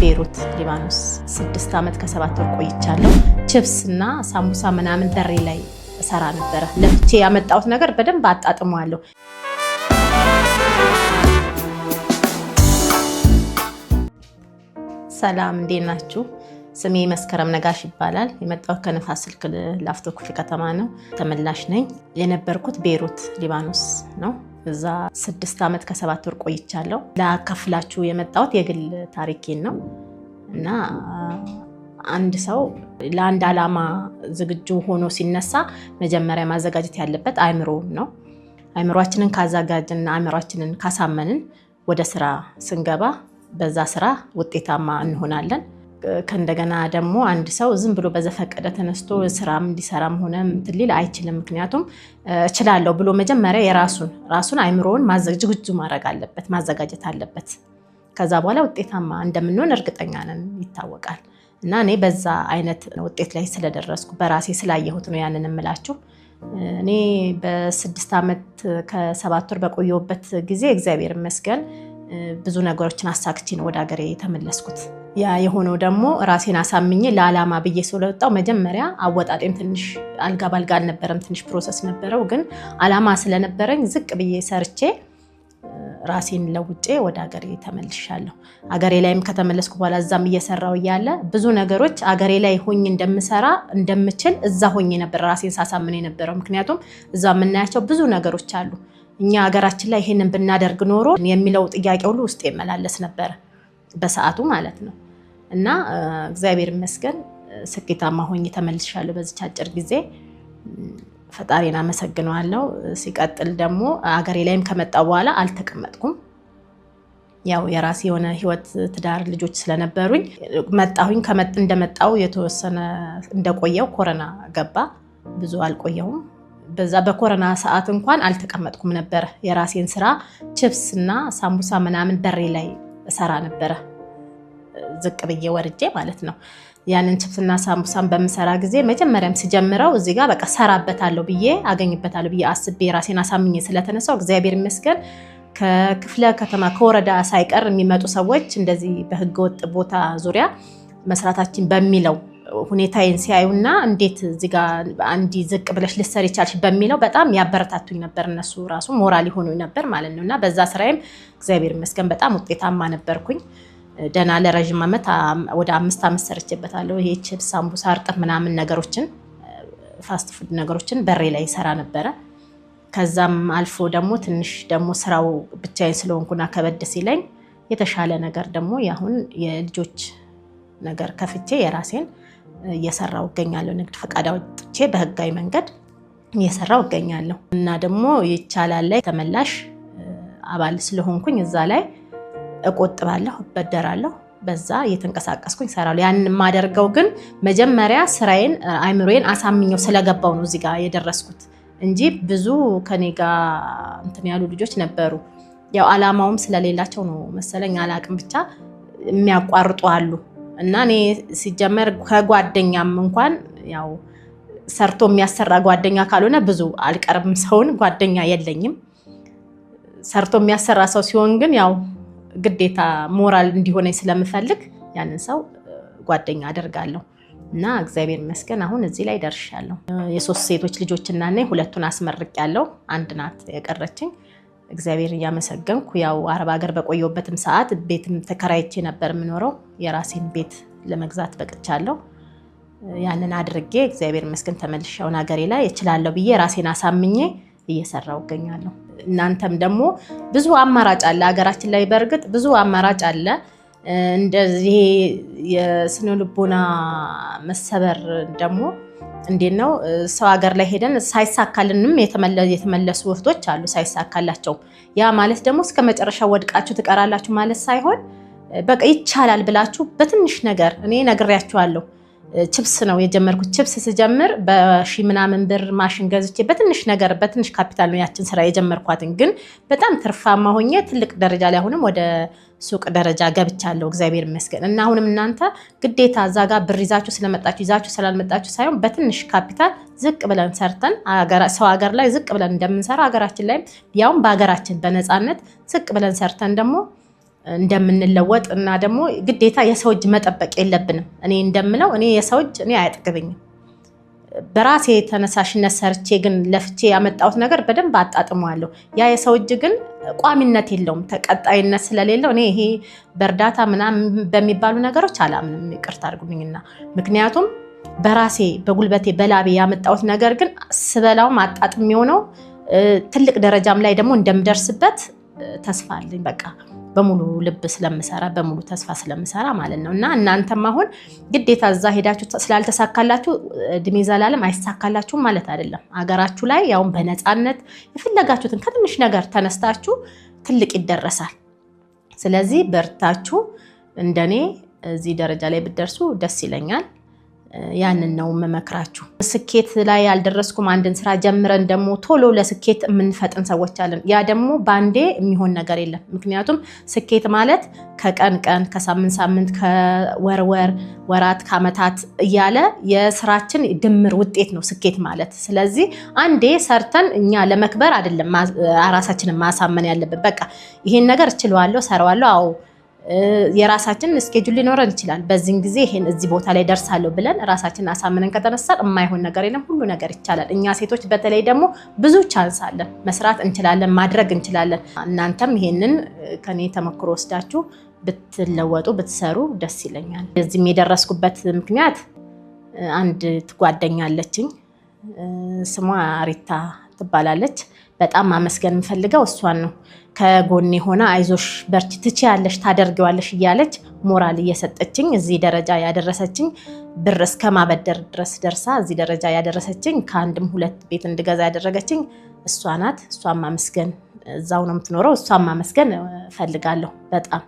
ቤሩት ሊባኖስ 6 ዓመት ከ7 ወር ቆይቻለሁ። ችፕስ እና ሳምቡሳ ምናምን በሬ ላይ እሰራ ነበረ። ለፍቼ ያመጣሁት ነገር በደንብ አጣጥመዋለሁ። ሰላም፣ እንዴት ናችሁ? ስሜ መስከረም ነጋሽ ይባላል። የመጣሁት ከንፋስ ስልክ ላፍቶ ክፍለ ከተማ ነው። ተመላሽ ነኝ። የነበርኩት ቤሩት ሊባኖስ ነው። እዛ 6 ዓመት ከ7 ወር ቆይቻለሁ። ላካፍላችሁ የመጣሁት የግል ታሪኬን ነው እና አንድ ሰው ለአንድ ዓላማ ዝግጁ ሆኖ ሲነሳ መጀመሪያ ማዘጋጀት ያለበት አእምሮውን ነው። አእምሯችንን ካዘጋጅንና አእምሯችንን ካሳመንን ወደ ስራ ስንገባ በዛ ስራ ውጤታማ እንሆናለን። ከእንደገና ደግሞ አንድ ሰው ዝም ብሎ በዘፈቀደ ተነስቶ ስራም እንዲሰራም ሆነ እንትን ሊል አይችልም። ምክንያቱም እችላለሁ ብሎ መጀመሪያ የራሱን ራሱን አእምሮውን ዝግጁ ማድረግ አለበት፣ ማዘጋጀት አለበት። ከዛ በኋላ ውጤታማ እንደምንሆን እርግጠኛ ነን፣ ይታወቃል። እና እኔ በዛ አይነት ውጤት ላይ ስለደረስኩ በራሴ ስላየሁት ነው ያንን እምላችሁ። እኔ በ6 ዓመት ከ7 ወር በቆየሁበት ጊዜ እግዚአብሔር ይመስገን ብዙ ነገሮችን አሳክቼ ነው ወደ ሀገሬ የተመለስኩት። ያ የሆነው ደግሞ ራሴን አሳምኜ ለዓላማ ብዬ ስለወጣው መጀመሪያ አወጣጤም ትንሽ አልጋ ባልጋ አልነበረም፣ ትንሽ process ነበረው። ግን ዓላማ ስለነበረኝ ዝቅ ብዬ ሰርቼ ራሴን ለውጬ ወደ ሀገሬ ተመልሻለሁ። አገሬ ላይም ከተመለስኩ በኋላ እዛም እየሰራው እያለ ብዙ ነገሮች አገሬ ላይ ሆኜ እንደምሰራ እንደምችል እዛ ሆኜ ነበር ራሴን ሳሳምን የነበረው። ምክንያቱም እዛ የምናያቸው ብዙ ነገሮች አሉ። እኛ ሀገራችን ላይ ይሄንን ብናደርግ ኖሮ የሚለው ጥያቄ ሁሉ ውስጥ ይመላለስ ነበረ በሰዓቱ ማለት ነው። እና እግዚአብሔር ይመስገን ስኬታማ ሆኜ ተመልሻለሁ በዚች አጭር ጊዜ። ፈጣሪን አመሰግነዋለሁ። ሲቀጥል ደግሞ አገሬ ላይም ከመጣሁ በኋላ አልተቀመጥኩም። ያው የራሴ የሆነ ህይወት፣ ትዳር፣ ልጆች ስለነበሩኝ መጣሁኝ። እንደመጣሁ የተወሰነ እንደቆየው ኮረና ገባ። ብዙ አልቆየሁም። በዛ በኮረና ሰዓት እንኳን አልተቀመጥኩም ነበረ። የራሴን ስራ ችፕስ እና ሳምቡሳ ምናምን በሬ ላይ እሰራ ነበረ፣ ዝቅ ብዬ ወርጄ ማለት ነው። ያንን ችፕስና ሳምቡሳን በምሰራ ጊዜ መጀመሪያም ስጀምረው እዚህ ጋር በቃ ሰራበታለሁ ብዬ አገኝበታለሁ ብዬ አስቤ ራሴን አሳምኜ ስለተነሳው እግዚአብሔር ይመስገን ከክፍለ ከተማ ከወረዳ ሳይቀር የሚመጡ ሰዎች እንደዚህ በህገወጥ ቦታ ዙሪያ መስራታችን በሚለው ሁኔታዬን ሲያዩና እንዴት እዚህ ጋር አንዲ ዝቅ ብለሽ ልትሰሪ ቻልሽ በሚለው በጣም ያበረታቱኝ ነበር። እነሱ ራሱ ሞራል ይሆኑኝ ነበር ማለት ነው። እና በዛ ስራዬም እግዚአብሔር ይመስገን በጣም ውጤታማ ነበርኩኝ። ደህና ለረዥም ዓመት ወደ 5 ዓመት ሰርቼበታለሁ። ይሄ ችፕስ፣ ሳምቡሳ፣ እርጥብ ምናምን ነገሮችን fast food ነገሮችን በሬ ላይ ሰራ ነበረ። ከዛም አልፎ ደግሞ ትንሽ ደግሞ ስራው ብቻዬን ስለሆንኩና ከበድ ሲለኝ የተሻለ ነገር ደግሞ ያሁን የልጆች ነገር ከፍቼ የራሴን እየሰራው እገኛለሁ። ንግድ ፈቃድ አውጥቼ በህጋዊ መንገድ እየሰራው እገኛለሁ። እና ደግሞ ይቻላል ላይ ተመላሽ አባል ስለሆንኩኝ እዛ ላይ እቆጥባለሁ፣ እበደራለሁ። በዛ እየተንቀሳቀስኩኝ እሰራለሁ። ያንን የማደርገው ግን መጀመሪያ ስራዬን አይምሮዬን አሳምኘው ስለገባው ነው እዚህ ጋር የደረስኩት እንጂ ብዙ ከኔ ጋር እንትን ያሉ ልጆች ነበሩ። ያው አላማውም ስለሌላቸው ነው መሰለኝ አላቅም፣ ብቻ የሚያቋርጡ አሉ። እና እኔ ሲጀመር ከጓደኛም እንኳን ያው ሰርቶ የሚያሰራ ጓደኛ ካልሆነ ብዙ አልቀርብም ሰውን፣ ጓደኛ የለኝም። ሰርቶ የሚያሰራ ሰው ሲሆን ግን ያው ግዴታ ሞራል እንዲሆነኝ ስለምፈልግ ያንን ሰው ጓደኛ አደርጋለሁ። እና እግዚአብሔር ይመስገን አሁን እዚህ ላይ ደርሻለሁ። የ3 ሴቶች ልጆች እና ነኝ። 2ቱን አስመርቄያለሁ፣ አንድ ናት የቀረችኝ። እግዚአብሔር እያመሰገንኩ ያው አረብ ሀገር በቆየሁበትም ሰዓት ቤትም ተከራይቼ ነበር የምኖረው። የራሴን ቤት ለመግዛት በቅቻለሁ። ያንን አድርጌ እግዚአብሔር ይመስገን ተመልሼ አሁን ሀገሬ ላይ እችላለሁ ብዬ ራሴን አሳምኜ እየሰራሁ እገኛለሁ። እናንተም ደግሞ ብዙ አማራጭ አለ ሀገራችን ላይ፣ በእርግጥ ብዙ አማራጭ አለ። እንደዚህ የስነ ልቦና መሰበር ደግሞ እንዴት ነው ሰው ሀገር ላይ ሄደን ሳይሳካልንም የተመለሱ እህቶች አሉ፣ ሳይሳካላቸው። ያ ማለት ደግሞ እስከ መጨረሻ ወድቃችሁ ትቀራላችሁ ማለት ሳይሆን በቃ ይቻላል ብላችሁ በትንሽ ነገር እኔ ነግሬያችኋለሁ። ችፕስ ነው የጀመርኩት። ችፕስ ስጀምር በሺ ምናምን ብር ማሽን ገዝቼ በትንሽ ነገር በትንሽ ካፒታል ነው ያችን ስራ የጀመርኳትን። ግን በጣም ትርፋማ ሆኜ ትልቅ ደረጃ ላይ አሁንም ወደ ሱቅ ደረጃ ገብቻለሁ፣ እግዚአብሔር ይመስገን። እና አሁንም እናንተ ግዴታ እዛ ጋር ብር ይዛችሁ ስለመጣችሁ ይዛችሁ ስላልመጣችሁ ሳይሆን በትንሽ ካፒታል ዝቅ ብለን ሰርተን ሰው ሀገር ላይ ዝቅ ብለን እንደምንሰራ ሀገራችን ላይም ያውም በሀገራችን በነፃነት ዝቅ ብለን ሰርተን ደግሞ እንደምንለወጥ እና ደግሞ ግዴታ የሰው እጅ መጠበቅ የለብንም። እኔ እንደምለው እኔ የሰው እጅ እኔ አያጠግበኝም። በራሴ ተነሳሽነት ሰርቼ ግን ለፍቼ ያመጣሁት ነገር በደንብ አጣጥመዋለሁ። ያ የሰው እጅ ግን ቋሚነት የለውም፣ ተቀጣይነት ስለሌለው እኔ ይሄ በእርዳታ ምናምን በሚባሉ ነገሮች አላምንም። ይቅርታ አድርጉልኝና ምክንያቱም በራሴ በጉልበቴ በላቤ ያመጣሁት ነገር ግን ስበላውም አጣጥሜው ነው። ትልቅ ደረጃም ላይ ደግሞ እንደምደርስበት ተስፋ አለኝ። በቃ በሙሉ ልብ ስለምሰራ፣ በሙሉ ተስፋ ስለምሰራ ማለት ነው። እና እናንተም አሁን ግዴታ እዛ ሄዳችሁ ስላልተሳካላችሁ እድሜ ዘላለም አይሳካላችሁም ማለት አይደለም። አገራችሁ ላይ ያውን በነፃነት የፈለጋችሁትን ከትንሽ ነገር ተነስታችሁ ትልቅ ይደረሳል። ስለዚህ በርታችሁ እንደኔ እዚህ ደረጃ ላይ ብትደርሱ ደስ ይለኛል። ያንን ነው የምመክራችሁ። ስኬት ላይ ያልደረስኩም አንድን ስራ ጀምረን ደግሞ ቶሎ ለስኬት የምንፈጥን ሰዎች አለን። ያ ደግሞ ባንዴ የሚሆን ነገር የለም። ምክንያቱም ስኬት ማለት ከቀን ቀን፣ ከሳምንት ሳምንት፣ ከወር ወር፣ ወራት፣ ከአመታት እያለ የስራችን ድምር ውጤት ነው ስኬት ማለት። ስለዚህ አንዴ ሰርተን እኛ ለመክበር አይደለም ራሳችንን ማሳመን ያለብን። በቃ ይሄን ነገር እችለዋለሁ፣ ሰራዋለሁ፣ አዎ የራሳችን schedule ሊኖረን ይችላል። በዚህን ጊዜ ይሄን እዚህ ቦታ ላይ ደርሳለሁ ብለን ራሳችንን አሳምነን ከተነሳን የማይሆን ነገር የለም። ሁሉ ነገር ይቻላል። እኛ ሴቶች በተለይ ደግሞ ብዙ chance አለን። መስራት እንችላለን፣ ማድረግ እንችላለን። እናንተም ይሄንን ከኔ ተሞክሮ ወስዳችሁ ብትለወጡ ብትሰሩ ደስ ይለኛል። እዚህም የደረስኩበት ምክንያት አንድ ጓደኛ አለችኝ። ስሟ ሪታ ትባላለች። በጣም ማመስገን የምፈልገው እሷን ነው። ከጎኔ ሆና አይዞሽ፣ በርቺ፣ ትችያለሽ፣ ታደርጊዋለሽ እያለች ሞራል እየሰጠችኝ እዚህ ደረጃ ያደረሰችኝ፣ ብር እስከ ማበደር ድረስ ደርሳ እዚህ ደረጃ ያደረሰችኝ፣ ከአንድም ሁለት ቤት እንድገዛ ያደረገችኝ እሷ ናት። እሷን ማመስገን፣ እዛው ነው የምትኖረው። እሷን ማመስገን እፈልጋለሁ በጣም።